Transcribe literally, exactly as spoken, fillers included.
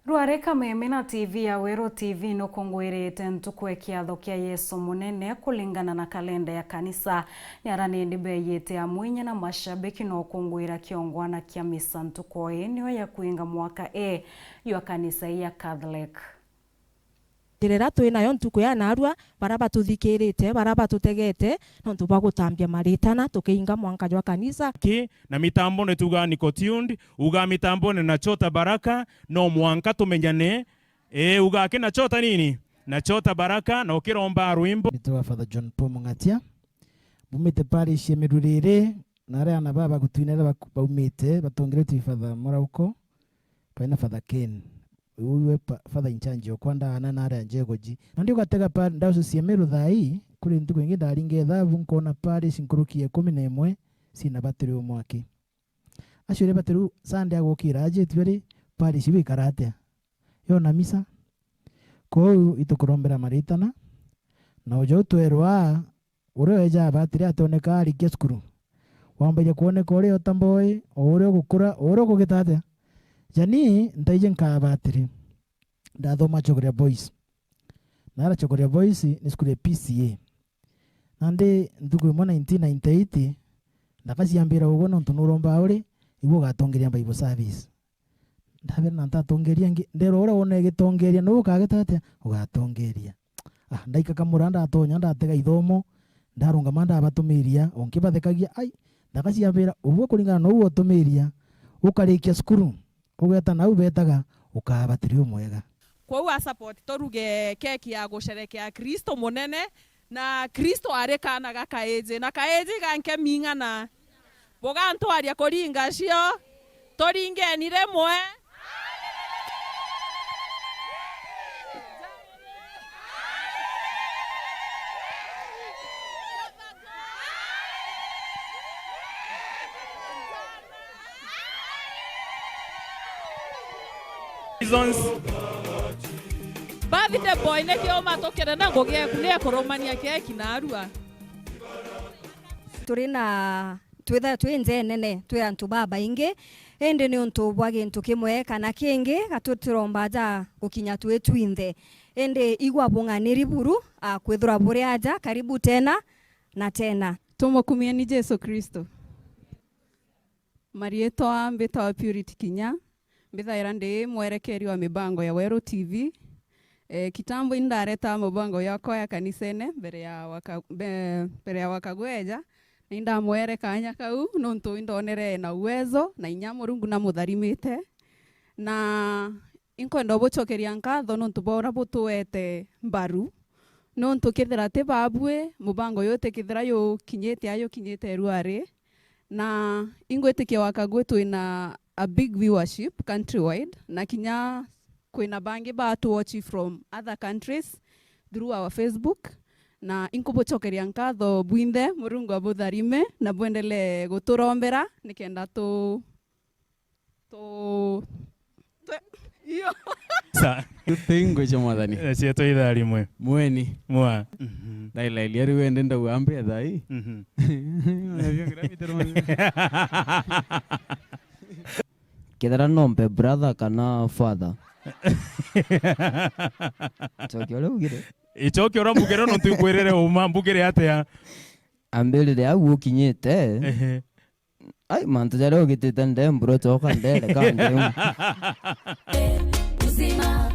Rware Kameme na T V ya Weru T V nukungwirite ntuku ya kiatho kia Yesu Munene kuringana na kalenda ya kanisa. Ni ara nindi beyite amwe inya na mashabiki nokungwira kiongwana kia misa ntuku ii niyo ya kwinga mwaka A jwa kanisa ii ya Catholic. Njira iria twi nayo ntuku ya naarua, baria batuthikirite, baria batutegete, nontu bwa gutambia maritana, tukiinga mwanka jwa kanisa. Ki, na mitambone tuga niko tuned, uga mitambone na chota baraka, no mwanka tumenyane. Ee, uga ki na chota nini? Na chota baraka, na ukiromba rwimbo. Nitwa Father John Paul Mung'atia. Mbumite parish ya Miruriri, na aria ana baba gutwinere bak-, baumite, batongeretwe i Father Murauko, baina Father Ken. Uwe pa-, Father in charge okwa ndaana na aria njegoji. Na ndi ugatega pa diocese ya Meru thaa ii, kuri ntuku ingi ndaringa ithabu, nkona parish nkuruki ya ikumi na imwe cina batiri umwe aki. Acio ri batiri Sunday agukira aje, twe ri parish iu ikara atia? Yona misa? Kwou itukurombera maritana, na uja u twerwa, uria weejaa batiri atoneka arikia cukuru. Wambagia kwoneka uria ota mboi, o uria ugukura, o uria ukugita atia. Jani, ntaiji nkaa batiri. Ndathoma Chogoria Boys. Naara Chogoria Boys ni cukuru ya P C A. Nandi ntuku imwe nineteen ninety-eight, ndaka ciambira ugwe nontu nurombaa uri, igwe ugatongeria Bible service. Ndabera na ntatongeria ngi-, ndeerwa uria wona igitongeria, niu ukagita atia? Ugatongeria. Ah, ndaika kamura ndatonya, ndatega ithomo, ndarungama ndabatumiria, o nkibathekagia, ai, ndaka ciambira, ubwe kuringana na uu utumiria, ukarikia cukuru, ugeeta nau beetaga, ukaa batiri umwega. Kwou a support turuge keki ya gusherekea Kristo munene, na Kristo ari kaana ga kaiji, na kaiji ga nkemi ing'ana. Bugantwaria kuringa cio, turingeni rimwe. Reasons. Birthday boy, niki umatukire na ngugi eku ni ekurumania keki naarua? Turi na, twithaira twi nja nene, twi antu babaingi, indi niuntu bwa gintu kimwe kana kingi, gatutiromba aja gukinya twi twinthe. Indi igwa bung'aniri buru, a, kwithirwa buri aja, karibu tena na tena. Tumukumieni Jesu Kristo. Mariitwa mbitawa Purity Kinya, mbithaira ndi mwerekeri wa mibango ya Weru T V. Eh, kitambo indareta mubango yakwa ya kanisene mbere ya waka-, mbe-, mbere ya wakagweja, na indamwere kanya kau nontu indonere na uwezo na inya Murungu namutharimite. Na inkwenda ubucokeria nkatho nontu bwa uria butuete mbaru, nontu kethira ti babui, mubango uyu utikithira yukinyite a yukinyite rwari. Na ingwitikia wakagwe twina a big viewership countrywide, na kinya kwina bangi batu watch from other countries through our Facebook. Na inkubucokeria nkatho bwinthe, Murungu abutharime na bwendelee guturombera nikenda tu, tu, tu, iyo. Sa. Tutingwe cia Mwathani. Eh, cietwa ithaa rimwe. Mweni. Mwa. Mhm. Ndailailia riu ende ndauga mbe thai. Mhm. Kethira nombe brother kana father. Cokia uria ugire. Icokia uria mbugire nontu inkwirire uma, mbugire atia? Ambirire au ukinyite. Ehe. Ai, mantu jaria ugitite nde mburo coka ndere ka ndeu. Uzima